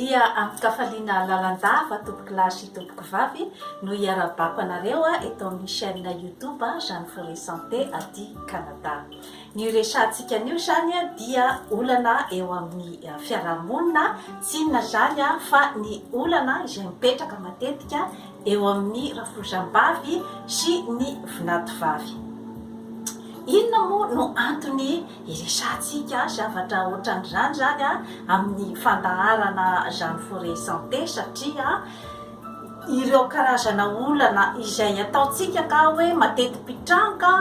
Dia amin-kafaliana lalandava tompokolahy sy tompokovavy no iarahabako anareo eto amin'ny chaîne youtube Jeanne Forêt Santé aty Canada. Ny resahantsika anio izany dia olana eo amin'ny fiarahamonina, tsy inona izany fa ny olana izay mipetraka matetika eo amin'ny rafozam-bavy sy ny vinatovavy. Inona moa no antony iresahantsika zavatra ohatran'izany izany amin'ny fandaharana Jeanne Forêt Santé satria ireo karazana olana izay ataontsika ka hoe mateti-pitranga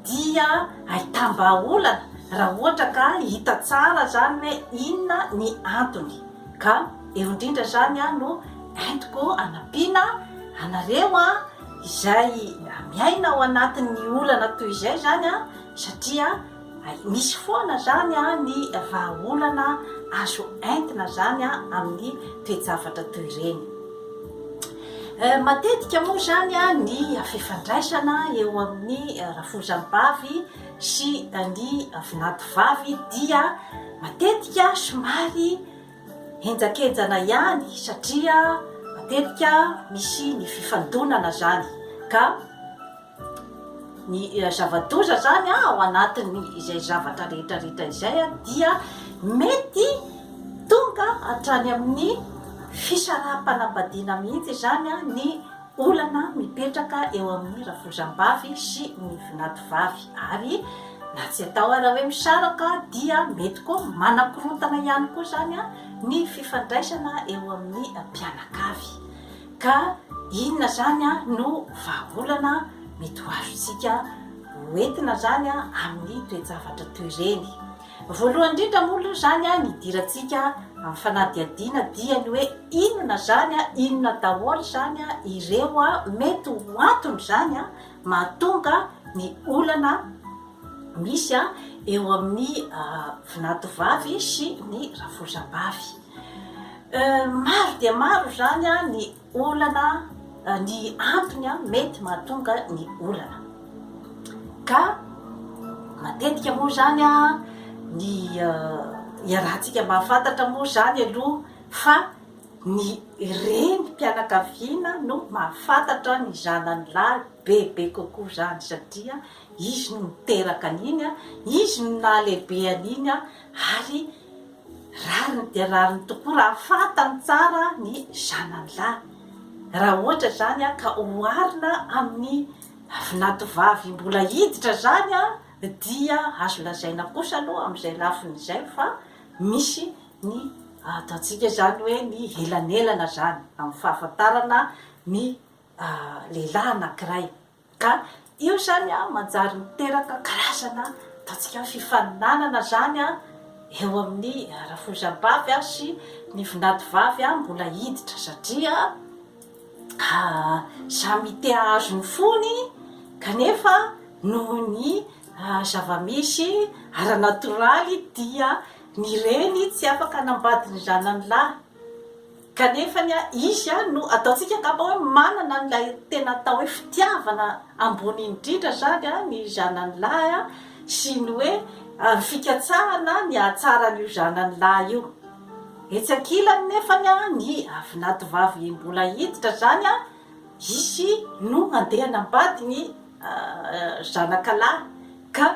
dia ahitam-bahaolana raha ohatra ka hita tsara izany hoe inona ny antony ka eo indrindra izany no entiko hanampiana anareo izay miaina ao anatin'ny olana toy izay izany satria misy foana izany ny vahaolana azo entina izany amin'ny toe-javatra toy ireny. Matetika moa izany ny fifandraisana eo amin'ny rafozam-bavy sy ny vinatovavy dia matetika somary henjakenjana ihany satria matetika misy ny fifandonana izany ka Ny zava-doza izany ao anatin'ny izay zavatra rehetra rehetra izay dia mety tonga hatrany amin'ny fisaraham-panambadiana mihitsy izany ny olana mipetraka eo amin'ny rafozam-bavy sy ny vinatovavy ary na tsy atao ara hoe misaraka dia mety koa manakorontana ihany koa izany ny fifandraisana eo amin'ny mpianakavy. Ka inona izany no vahaolana mety ho azontsika hoentina izany amin'ny toe-javatra toy ireny? Voalohany indrindra moa aloha izany ny hidirantsika amin'ny fanadihadiana dia ny hoe inona izany, inona daholo izany ireo mety ho antony izany mahatonga ny olana misy eo amin'ny vinatovavy sy ny rafozambavy. Maro dia maro izany ny olana, ny antony mety mahatonga ny olana. Ka matetika moa izany ny iarahantsika mahafantatra moa izany aloha fa ny renim-pianakaviana no mahafantatra ny zanany lahy bebe kokoa izany satria izy no niteraka an'iny, izy no nahalehibe an'iny ary Rariny dia rariny tokoa raha fantany tsara ny zanany lahy. Raha ohatra izany ka oharina amin'ny vinatovavy mbola hiditra izany dia azo lazaina kosa aloha amin'izay lafiny izay fa misy ny ataontsika izany hoe ny elanelana izany amin'ny fahafantarana ny lehilahy anankiray. Ka io izany an, manjary miteraka karazana ataontsika hoe fifaninanana izany an, eo amin'ny rafozam-bavy sy ny vinantovavy mbola hiditra satria samy te hahazo ny fony kanefa noho ny zava-misy ara-natoraly dia ny reny tsy afaka hanambady ny zanany lahy. Kanefa ny izy no ataontsika angamba hoe manana an'ilay tena atao hoe fitiavana ambony indrindra izany ny zanany lahy sy ny hoe ny fikatsahana ny hahatsara an'io zanany lahy io. Etsy ankilany nefany ny vinatovavy mbola hiditra izany izy no handeha hanambady ny zanaka lahy ka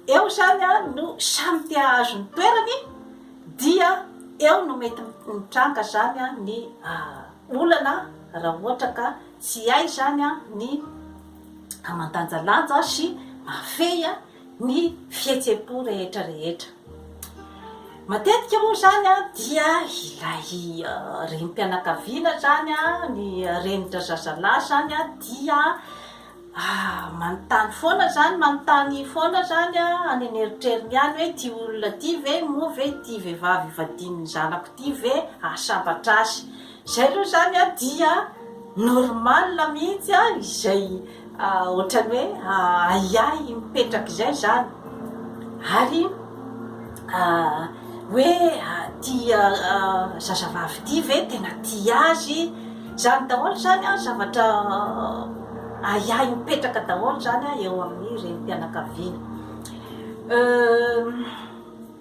eo izany no samy te hahazo ny toerany dia eo no mety mitranga izany ny olana raha ohatra ka tsy hay izany ny mandanjalanja sy mahafehy ny fihetsem-po rehetra rehetra. Matetika moa izany dia ilay renim-pianakaviana izany, ny renin-drazazalahy izany dia manontany foana izany, manontany foana izany any an'eritreriny any hoe ity olona ity ve, moa ve ity vehivavy vadian'ny zanako ity ve hahasambatra azy. Izay aloha izany dia normal mihitsy izay ohatran'ny hoe ahiahy mipetraka izay izany. Ary hoe ity zazavavy ity ve tena tia azy. Izany daholo izany zavatra ahiahy mipetraka daholo izany eo amin'ny renim-pianakaviana.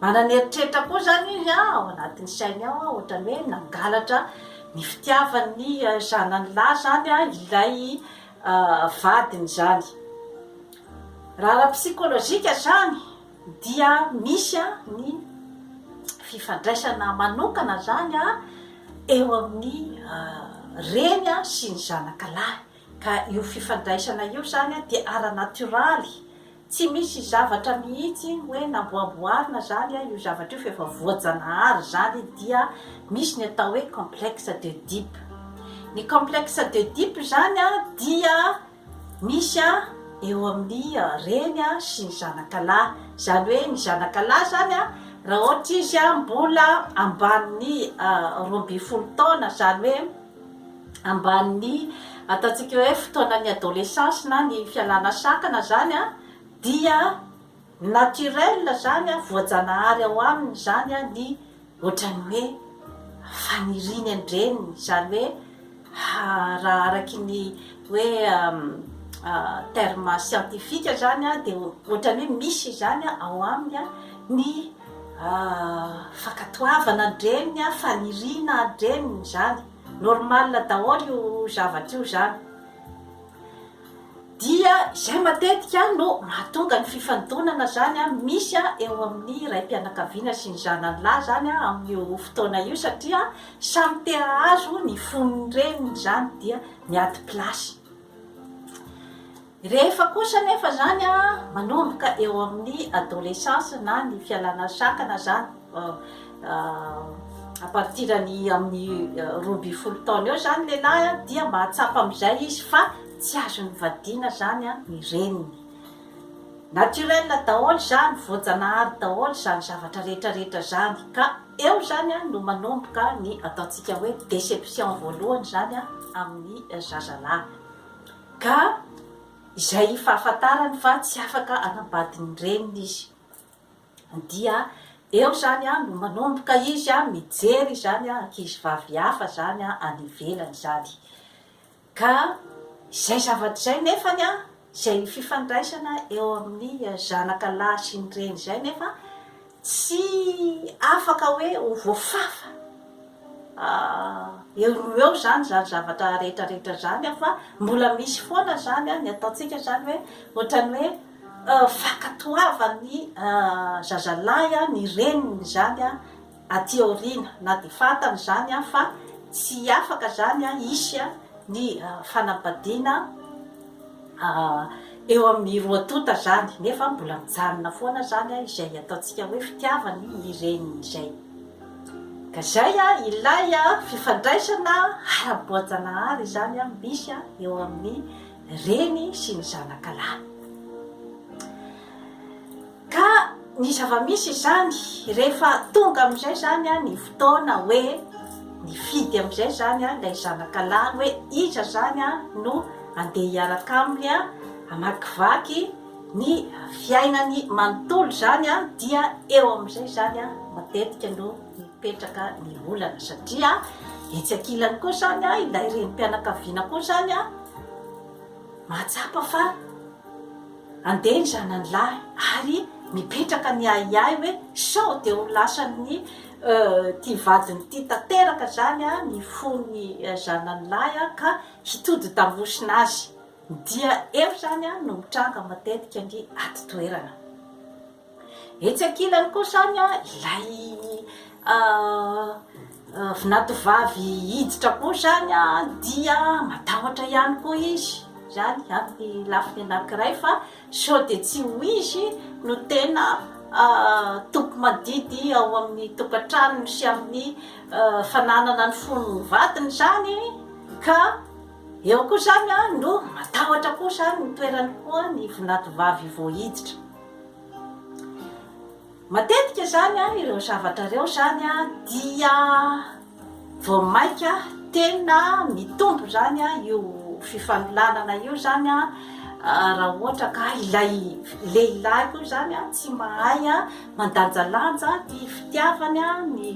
Manana eritreritra koa izany izy ao anatin'ny sainy ao ohatran'ny hoe nangalatra ny fitiavan'ny zanany lahy izany ilay vadiny izany. Raha ara-psikolojika izany dia misy ny fifandraisana manokana izany eo amin'ny reny sy ny zanaka lahy. Ka io fifandraisana io izany dia ara-natioraly, tsy misy zavatra mihitsy hoe namboamboarina izany io zavatra io fa efa voajanahary izany dia misy ny atao hoe complexe d'Oedipe. Ny complexe d'Oedipe izany dia misy eo amin'ny reny sy ny zanaka lahy, izany hoe ny zanaka lahy izany raha ohatra izy mbola ambanin'ny 12 taona, izany hoe ambanin'ny ataontsika hoe fotoanan'ny adolescence na ny fialana sakana zany an, dia naturel zany an, voajanahary ao aminy zany an ny ohatran'ny hoe faniriany an-dreniny, izany hoe raha araky ny hoe terme scientifique zany an dia ohatran'ny hoe misy zany ao aminy an ny fankatoavana an-dreniny an, faniriana an-dreniny zany. Normal daholo io zavatra io zany. Dia izay matetika no mahatonga ny fifandonana zany an, misy an eo amin'ny raim-pianakaviana sy ny zanany lahy zany an amin'io fotoana io satria samy te hahazo ny fon'ny reniny zany dia miady place. Rehefa kosa anefa izany manomboka eo amin'ny adolescence na ny fialana sakana izany à partir ny amin'ny 12 taona eo izany lehilahy dia mahatsapa amin'izay izy fa tsy azony vadiana izany ny reniny. Naturel daholo izany, voajanahary daholo izany zavatra rehetra rehetra izany ka eo izany no manomboka ny ataontsika hoe déception voalohany izany amin'ny zazalahy. Ka izay fahafantarany fa tsy afaka hanambady ny reniny izy. Dia eo izany no manomboka izy mijery izany ankizivavy hafa izany any ivelany izany. Ka izay zavatra izay nefany izay fifandraisana eo amin'ny zanaka lahy sy ny reny izay nefa Tsy afaka hoe ho voafafa eo noho eo izany izany zavatra rehetra rehetra izany fa mbola misy foana izany ny ataontsika izany hoe ohatran'ny hoe fankatoavan'ny zazalahy ny reniny izany aty aoriana na dia fantany izany fa tsy afaka izany hisy ny fanambadiana eo amin'ny roa tonta izany, nefa mbola mijanona foana izany izay ataontsika hoe fitiavany ny reniny izay. Ka izay ilay fifandraisana ara-boajanahary izany misy eo amin'ny reny sy ny zanaka lahy. Ka ny zava-misy izany, rehefa tonga amin'izay izany ny fotoana hoe nifidy amin'izay izany ilay zanaka lahy hoe iza izany no andeha hiaraka aminy hamakivaky ny fiainany manontolo izany dia eo amin'izay izany matetika no mipetraka ny olana satria etsy ankilany koa izany ilay renim-pianakaviana koa izany mahatsapa fa Andeha ny zanany lahy ary mipetraka ny ahiahy hoe sao dia ho lasan'ny ity vadiny ity tanteraka izany ny fon'ny zanany lahy ka hitodi-damosina azy. Dia eo izany no mitranga matetika ny ady toerana. Etsy ankilany kosa any ilay vinatovavy hiditra koa izany dia matahotra ihany koa izy izany amin'ny lafiny anankiray fa sao dia tsy ho izy no tena tompo-mandidy ao amin'ny tokantranony sy amin'ny fananana ny fon'ny vadiny izany ka eo koa izany no matahotra koa izany ny toerany koa ny vinatovavy vao hiditra. Matetika izany ireo zavatra ireo izany dia vao mainka tena mitombo izany io fifanolanana io izany raha ohatra ka ilay lehilahy koa izany tsy mahay mandanjalanja ny fitiavany ny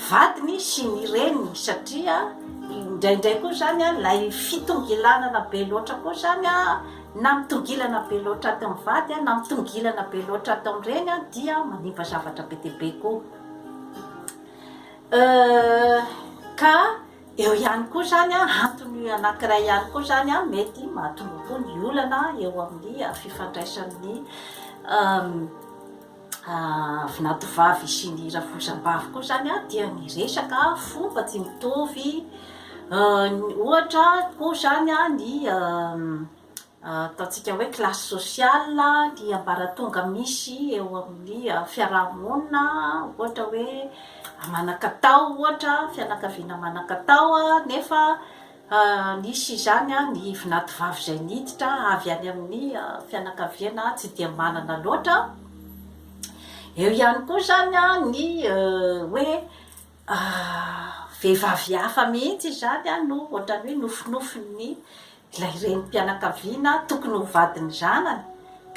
vadiny sy ny reniny satria Indraindray koa izany ilay fitongilanana be loatra koa izany na mitongilana be loatra ato amin'ny vady na mitongilana be loatra ato amin'ny reny dia manimba zavatra be dia be koa. Ka eo ihany koa izany antony anankiray ihany koa izany mety mahatonga koa ny olana eo amin'ny fifandraisan'ny Vinatovavy sy ny rafozambavy koa izany dia ny resaka fomba tsy mitovy, ohatra koa izany ny ataontsika hoe classe sociale, ny ambaratonga misy eo amin'ny fiaraha-monina, ohatra hoe manan-katao ohatra, fianakaviana manan-katao nefa Nisy izany ny vinatovavy izay niditra avy any amin'ny fianakaviana tsy dia manana loatra. Eo ihany koa izany ny hoe vehivavy hafa mihitsy izany no ohatran'ny hoe nofinofin'ny ilay renim-pianakaviana tokony ho vadin'ny zanany.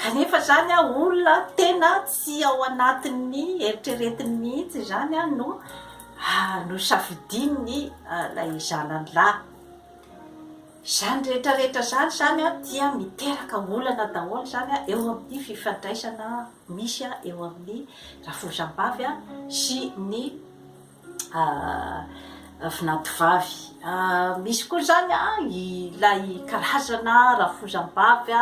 Kanefa izany olona tena tsy ao anatin'ny eritreretiny mihitsy izany no nosafidiany ilay zanany lahy. Izany rehetra rehetra izany izany dia miteraka olana daholo izany eo amin'ny fifandraisana misy eo amin'ny rafozam-bavy sy ny Vinantovavy. Misy koa izany ilay karazana rafozam-bavy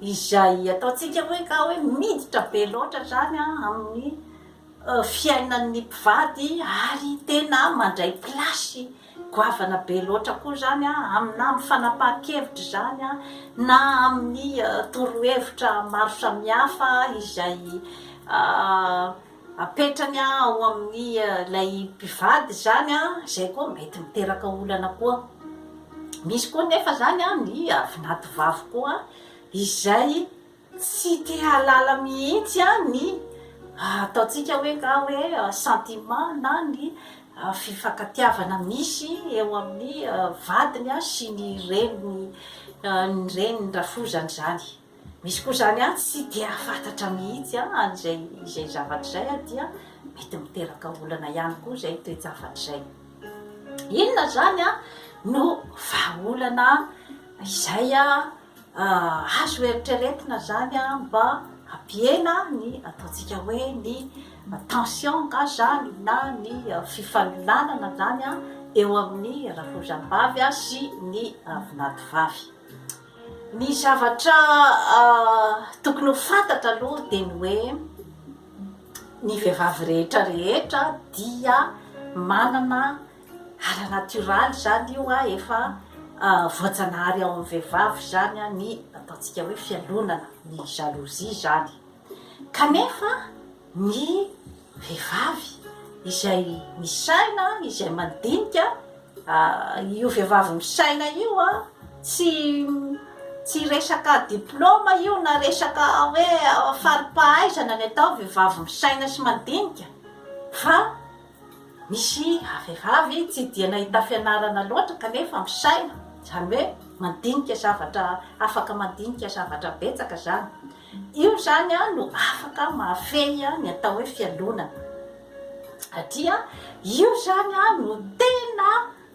izay ataontsika hoe ka hoe miditra be loatra izany amin'ny fiainan'ny mpivady ary tena mandray plasy goavana be loatra koa izany na amin'ny fanapahan-kevitra izany na amin'ny torohevitra maro samihafa izay Apetrany ao amin'ny ilay mpivady izany izay koa mety miteraka olana koa. Misy koa nefa izany ny vinatovavy koa izay tsy te hahalala mihitsy ny ataontsika hoe angaha hoe sentiment na ny fifankatiavana misy eo amin'ny vadiny sy ny reniny ny reniny rafozany izany. Misy koa izany an, tsy te hahafantatra mihitsy an, an'izay izay zavatra izay an, dia mety miteraka olana ihany koa izay toe-javatra izay. Inona izany an no vahaolana izay an azo eritreretina izany an mba hampihena ny ataontsika hoe ny tension angaha izany na ny fifanolanana izany an eo amin'ny rafozam-bavy sy ny vinatovavy. Ny zavatra tokony ho fantatra aloha dia ny hoe ny vehivavy rehetra rehetra dia manana ara-natioraly izany io efa voajanahary ao amin'ny vehivavy izany ny ataontsika hoe fialonana, ny jalousie izany. Kanefa ny vehivavy izay misaina, izay mandinika, io vehivavy misaina io tsy tsy resaka diplôma io na resaka hoe fari-pahaizana ny atao vehivavy misaina sy mandinika fa Misy vehivavy tsy dia nahita fianarana loatra kanefa misaina, izany hoe mandinika zavatra, afaka mandinika zavatra betsaka izany. Io izany no afaka mahafehy ny atao hoe fialonana. Satria io izany no tena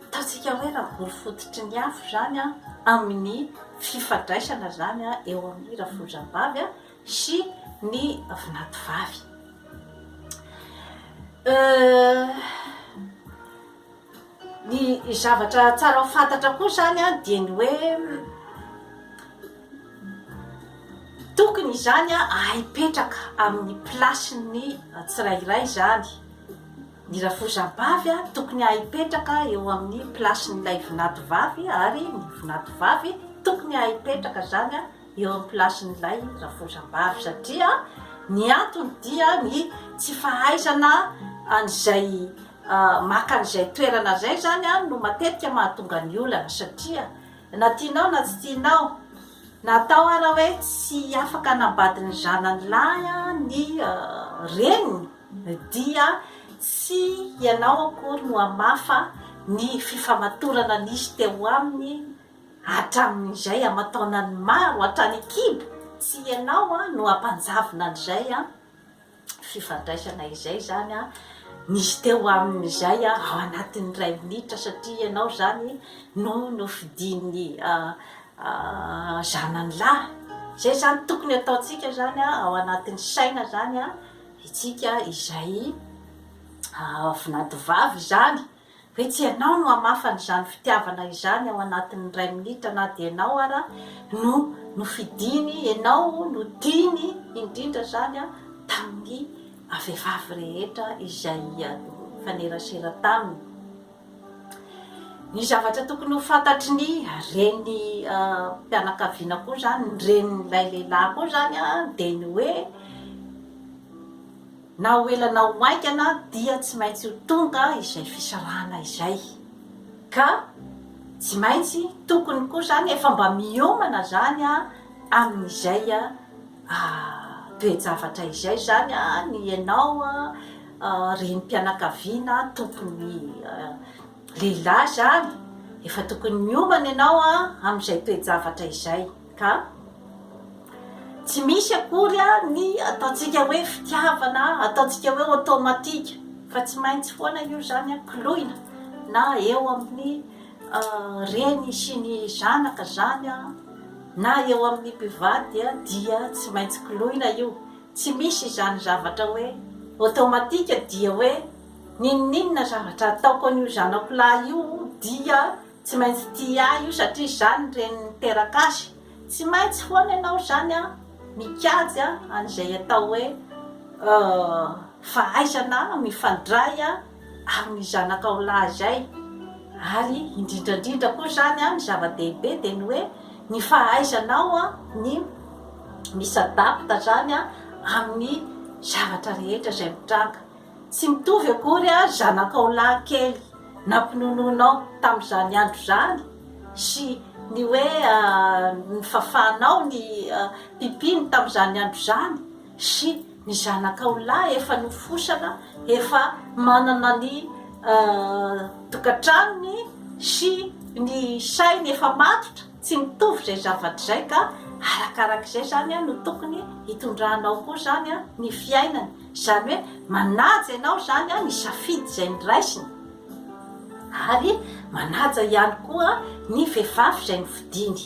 ataontsika hoe rangory fototry ny afo izany amin'ny fifandraisana izany eo amin'ny rafozam-bavy sy ny vinatovavy. Ny zavatra tsara ho fantatra koa izany an, dia ny hoe tokony izany an hahay hipetraka amin'ny place-n'ny tsirairay izany. Ny rafozam-bavy an tokony hahay hipetraka eo amin'ny place-n'ilay vinatovavy ary ny vinatovavy tokony hahay hipetraka izany an eo amin'ny place-n'ilay rafozam-bavy satria ny antony dia ny tsy fahaizana an'izay maka an'izay toerana izay izany no matetika mahatonga ny olana satria na tianao na tsy tianao na atao ara hoe tsy afaka hanambady ny zanany lahy ny reniny dia tsy ianao akory no hamafa ny fifamatorana nisy teo aminy Hatramin'izay aman-taonany maro hatrany an-kibo, tsy ianao no hampanjavona an'izay fifandraisana izay izany. nisy teo aminy izay ao anatin'ny iray minitra satria ianao izany no nofidian'ny zanany lahy. Izay izany tokony ataontsika izany ao anatin'ny saina izany isika izay vinanto vavy izany. Hoe tsy ianao no hamafa an'izany fitiavana izany ao anatin'ny iray minitra na dia ianao ara no nofidiny, ianao no tiany indrindra izany tamin'ny vehivavy rehetra izay nifanerasera taminy. Ny zavatra tokony ho fantatry ny reny mpianakaviana koa izany, ny renin'ilay lehilahy koa izany dia ny hoe, Na ho ela na ho haingana dia tsy maintsy ho tonga izay fisarahana izay. Ka tsy maintsy tokony koa izany efa mba miomana izany amin'izay toe-javatra izay izany ny ianao renim-pianakaviana tompon'ny lehilahy izany. Efa tokony miomana ianao amin'izay toe-javatra izay. Ka tsy misy akory ny ataontsika hoe fitiavana, ataontsika hoe automatique fa tsy maintsy foana io izany koloina na eo amin'ny reny sy ny zanaka izany na eo amin'ny mpivady dia tsy maintsy koloina io. Tsy misy izany zavatra hoe automatique dia hoe n'inon'inona zavatra ataoko an'io zanako lahy io dia Tsy maintsy tia ahy io satria izaho ny reniny niteraka azy. Tsy maintsy foana ianao izany an, mikajy an an'izay atao hoe fahaizana mifandray amin'ny zanakao lahy izay. Ary indrindra indrindra koa izany an, ny zava-dehibe dia ny hoe ny fahaizanao ny mi-s'adapte izany amin'ny zavatra rehetra izay mitranga. Tsy mitovy akory a zanakao lahy kely nampinonoinao tamin'izany andro izany sy ny hoe nofafanao ny pipiny tamin'izany andro izany sy ny zanakao lahy efa nofosana efa manana ny tokantranony sy ny sainy efa matotra, tsy mitovy izay zavatra izay ka arakarak'izay izany no tokony hitondranao koa izany ny fiainany. Izany hoe manaja ianao izany ny safidy izay noraisiny ary manaja ihany koa ny vehivavy izay nofidiny.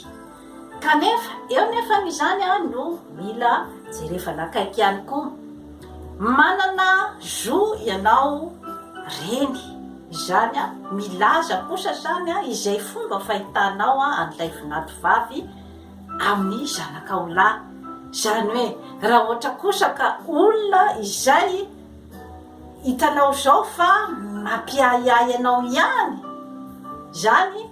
Kanefa eo nefany izany no mila jerevana akaiky ihany koa. Manana zo ianao reny izany milaza kosa izany izay fomba fahitanao an'ilay vinatovavy amin'ny zanakao lahy. Izany hoe raha ohatra kosa ka olona izay hitanao izao fa mampiahiahy anao ihany izany.